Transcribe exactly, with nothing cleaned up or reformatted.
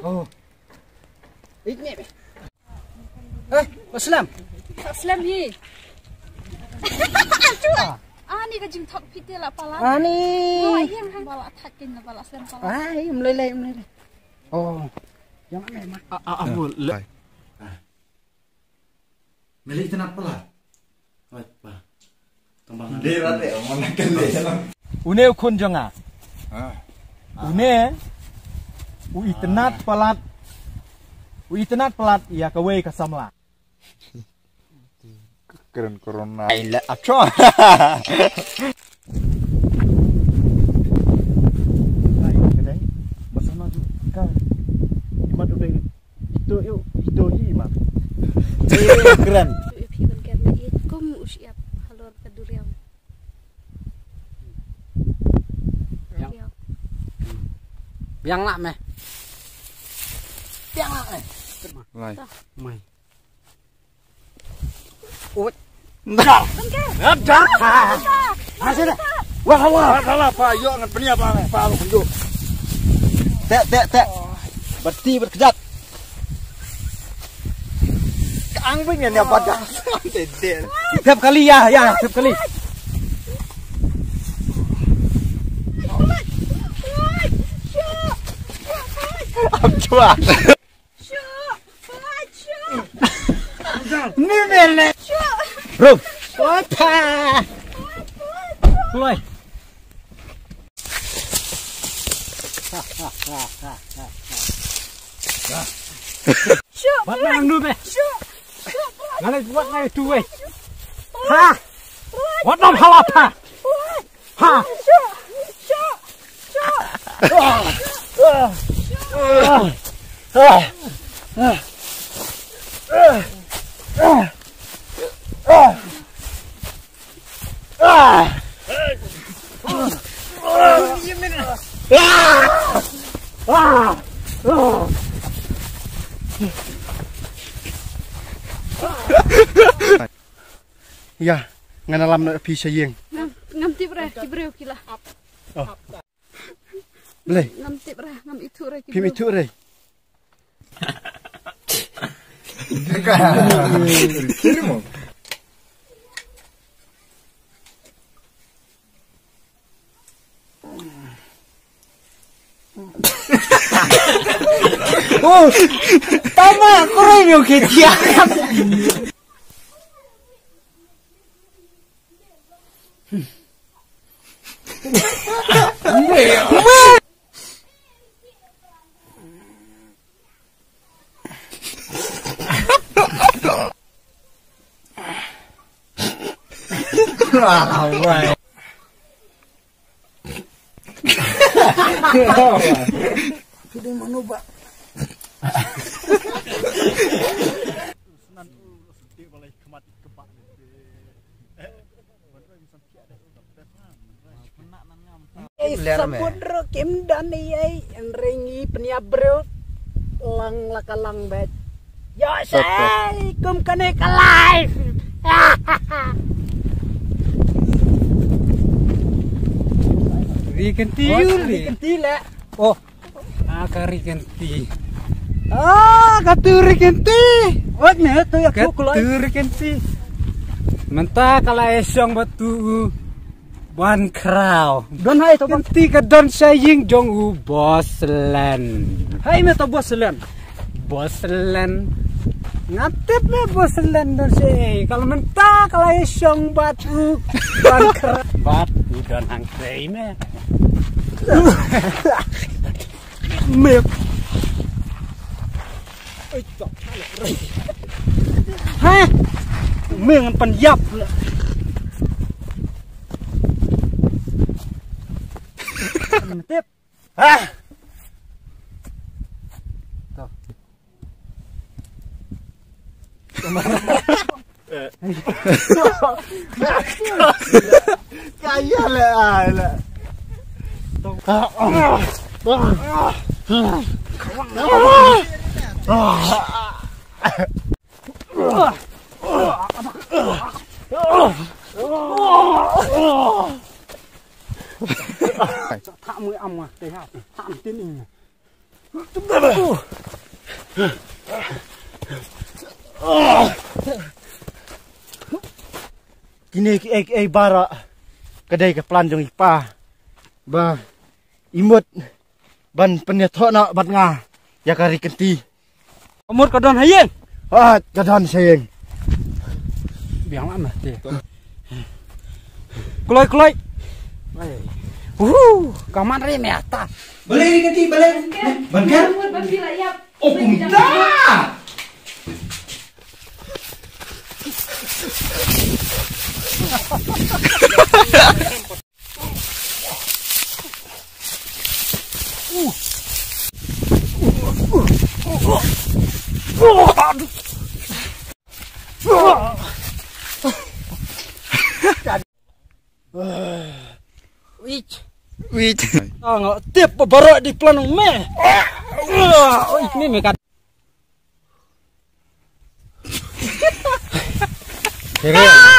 Oh. Ikni. Eh, Aslam. Aslam hi. Ani ka jingthok pite la pala. Ani. Oh, yang hang pala thak kin la pala Aslam pala. Ai, mlele, mlele. Oh. Yang ame ma. A a a. Mele itynnad palat. Hooid pa. Tang ba ngan. Dei rat eh, mon kan dei. Une u khun jong nga. Ah. Une u itynnad palat. U itynnad palat ïa kawei ka samla. Kren corona. Ai la acho. Ai, kedai. Basama tu ka. Imat udah. Ito yo, ito hi imat. Keren. Phi ban ker na it kum u shyiap halor ka duriaw. Biang. Biang lah meh. Biang lah meh. Lai. Mai. Ut. Dar. Dar. Ha sini. Wah wah. Salah pa, yo ngan pynïap pa, pa lu kunjuk. Tek tek tek. Berhenti berkejap. Ka ang bing ne pada. Tep kali ya, ya, tep kali. Am chua. Ni mele. Bro. Opa. Kloi. Wat nang nu be. Ngalai wat ngai tu wei. Ha. Wat nang halap ha. Ha. Ïa, ngan ïalam noh ïa phi sha ïing. Ngam, ngam tip re, ki briew ki la ap. Oh. Blei. Ngam tip re, ngam ithuh re ki briew. Phim ithuh re. Oh, tama, koroi myo ke dia. Ei, samudra kim don ei, ei, en ring i pynïap briew, lang la ka lang bet. Yo, sai, kum kane ka live. Ri kynti, oh, ri kynti le. Oh. Ah, ka ri kynti. Ah, ka tu ri kynti. Wat ne tu ya ka tu ri kynti. Mynta ka la ïa shong bad tu u Ban Khraw. Don hai to ban. Kynti ka don sha ïing jong u Boss Len. Hai me to Boss Len. Boss Len. Nga tip me Boss Len don sha ïing. Ka la mynta ka la ïa shong bad u Ban Khraw. Bad u don hangtei me. Me. Ha? Me ngan pynïap. Tip. Ha? To. Kaya le ai le. Thak mui am ma te ha. Thak tin ing. Kine kiei kiei baroh ka dei ka plan jong i kpa ba i mut ban pynïathoh noh bad nga ïa ka ri kynti. Ka mut ka don ha ïing. Ah, ka don sha ïing. Biang lama te. Kloi kloi. Uhu, ka man ri me ata. Balei ri kynti, balei? Ban ker? Oh, kumta. Wich. Wich. Ang tip baroh di plan me. Oi, me me kat. Kere.